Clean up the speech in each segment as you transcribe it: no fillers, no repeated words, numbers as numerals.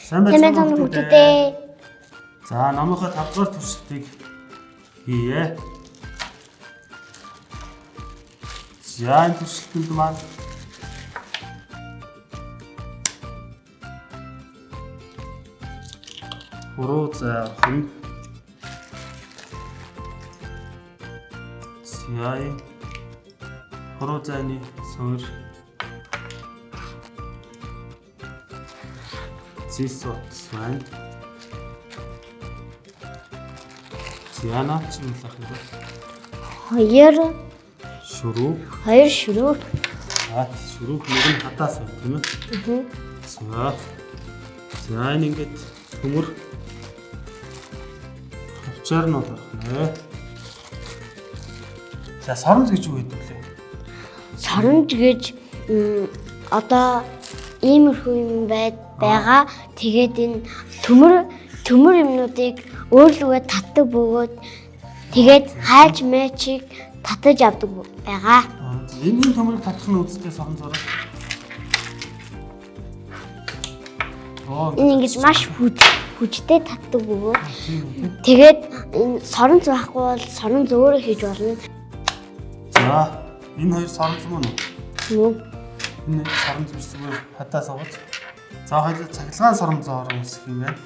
Сайн Сайн байцгаана уу хүүхдүүдээ. За, номынхоо 5 дугаар туршилтыг хийе. За, энэ туршилтанд маань хуруу зайхан. За, энэ хуруу зайны суурь зис утас байна. За, наад чинь л ах юм бэ? Хоёр Шүрүүп. хоёр шүрүүп. За, шүрүүп нэг нь хадаас байна, тийм ээ? За. За, энэ ингээд төмөр хавчаар нь бол орох нэ. За, соронз гэж юу гэдэг вэ? Соронж гэж одоо иймэрхүү юм байд байгаа. Тэгээд энэ төмөр төмөр юмнуудыг өөрлөгөө татдаг бөгөөд тэгээд хайж мэчийг татаж авдаг байгаа. Аа, за, энэ төмөрийг татах нь үстэй соронзороо. Оо, Энэ ингэж маш хүч хүчтэй татдаг бөгөөд тэгээд энэ соронз байхгүй бол соронз өөрөө хийж болно. За, энэ хоёр соронз мөн үү? Мөн. Энэ соронз биш, зүгээр хадаас аваад. За, хоёулаа цахилгаан соронзоор үүсэх юм байна.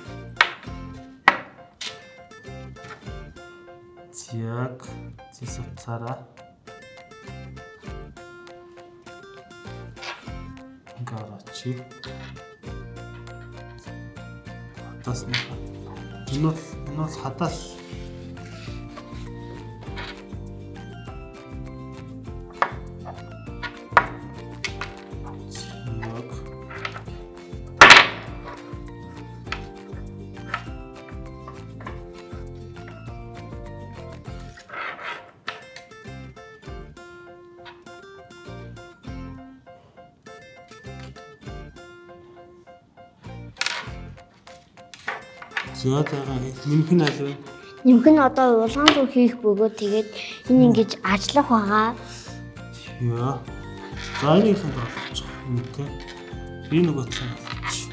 Яг зис утсаараа ингээ ороочи. Хадаас нэг. Энэ бол хадаас. Яг. За, тэгээ нэмэх нь аль вэ? Нэмэх нь одоо улаан руу хийх бөгөөд тэгээд энэ ингэж ажиллах байгаа. Яа. За, энийг ханд олчих юм те. Би нөгөө талыг олчих.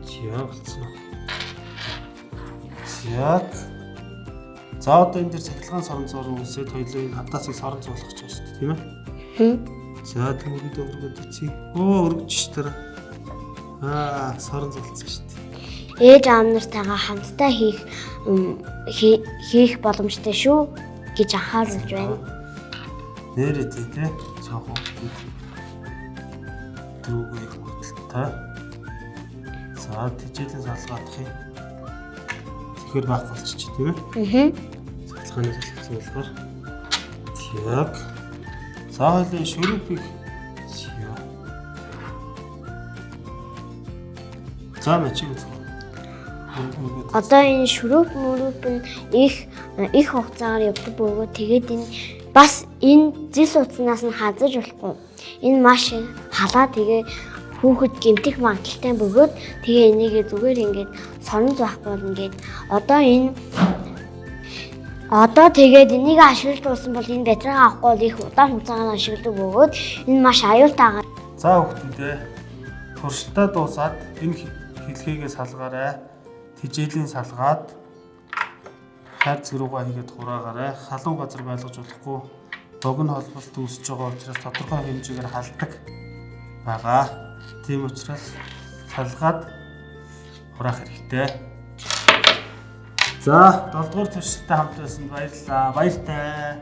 За, болцсон. За. За, одоо энэ дээр цахилгаан соронзоор үүсээд хоёулаа энэ хадаасыг соронз болгох гэж байна шүү дээ, тийм ээ? Хм. За, төмөрөндөө өргөд үзье. Оо, өргөж ш тэр. Аа, соронз болсон шүү дээ. Ээж аав нартайгаа хамтдаа хийх хийх боломжтой шүү гэж анхааруулж байна. Нэрээ тий, те. Цаахан дүүгээ их бодолтой. За, тэжээлийн салгаадах юм. Тэгэхээр байхгүй болчих тийм ээ. Аа. Цахилгааны салгацсан болохоор. Яг. За, хоёлын шүрүүпийг. За. За, мачиг үзэх. Одоо энэ шүрүүп мөрүүп нь их их хугацаагаар явдаг бөгөөд тэгээд энэ бас энэ зис утаснаас нь хазаж болохгүй. Энэ маш халаа, тэгээ хүүхэд гэмтэх магадлалтай бөгөөд тэгээ энийг зүгээр ингээд соронз байхгүй бол ингээд одоо энэ одоо тэгээд энийг ашиглаж дууссан бол энэ батарейгаа авахгүй бол их удаан хугацаагаар ашигладаг бөгөөд энэ маш аюултай. За, хүүхдүүдээ, туршилтаа дуусаад энэ хэлхээгээ салгаарай. Тэжээлийн салгаад хайр зэг рүүгээ хийгээд хураагаарай. Халуун газар байлгаж болохгүй. Богино холболт үүсэж байгаа учраас тодорхой хэмжээгээр халдаг байгаа. Тийм учраас салгаад хураах хэрэгтэй. За, 7 дугаар туршилттай хамт байсанд баярлалаа. Баяртай.